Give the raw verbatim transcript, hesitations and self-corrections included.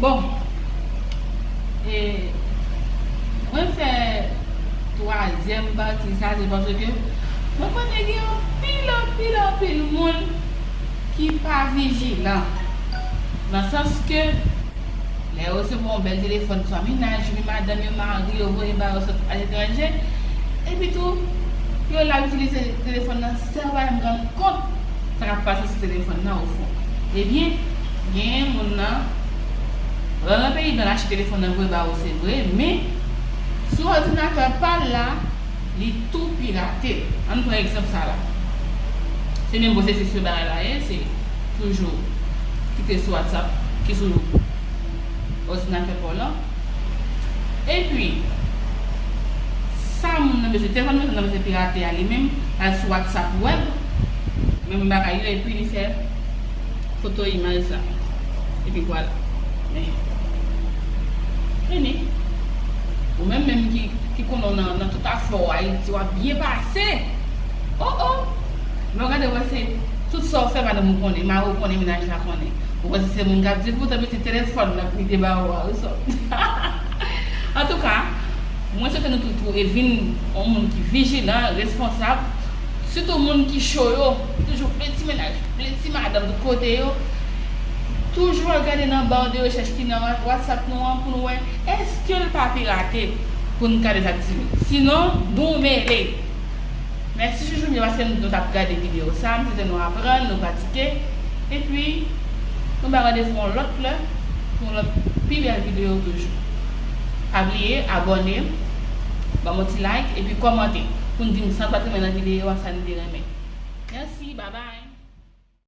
Bon, e, mwen fè twazyèm pati sa, se paske mwen konnen gen anpil, anpil, anpil moun ki pa vijilan. Nan sans ke, lè yo resevwa yon bèl telefòn, swa mennaj yo, madanm yo, mari yo voye ba yo sot aletranje, epi tou, yo la itilize telefòn nan san yo pa menm rann kont sa k ap pase sou telefòn nan ofon. Ebyen, genyen moun nan, lè nan peyi blan, l achte telefòn nan voye ba ou, se vre, men sou òdinatè pa l la, li tou pirate. Ann pran egzanp sa la. Se menm pwosesis yo bagay la ye, se toujou kite sou WhatsApp, ki sou òdinatè pa w lan. Epi, sa moun nan bezwen, telefòn nan bezwen pirate a li menm, al sou WhatsApp web, menm bagay yo, epi li fè foto imaj sa. Epi vwala. Men, fini. Ou menm menm ki, ki konnen w nan, nan tout afè w Ayiti, w ap byen pase. Oh, oh! Men w gade, w wè se tout sa w fè, madanm ou konnen, mari w konnen, mennaj la konnen. Ou wè si se moun k ap di, poutan pitit telefòn nan li te ba ou a, ou sòt. Antouka, mwen swete nou tout twouve vin yon moun ki vijilan, responsab, sitou moun ki cho yo, ki toujou plen ti mennaj, plen ti madanm tout kote yo. Toujou al gade nan ba de rechèch ki nan Wa-, WhatsApp nou an pou nou wè èske l pa pirate pou n ka dezaktive. Sinon, nou mele. Mèsi Chouchou m yo paske nou, nou t ap gade videyo sa. M swete nou aprann, nou pratike. Epi, nou bay randevou yon lòt lè pou yon lòt pi bèl videyo toujou. Pa bliye abòne, ban m yon ti like, epi kòmante pou n di m sa n pa t renmen nan videyo a, sa n te renmen. Mèsi, babay.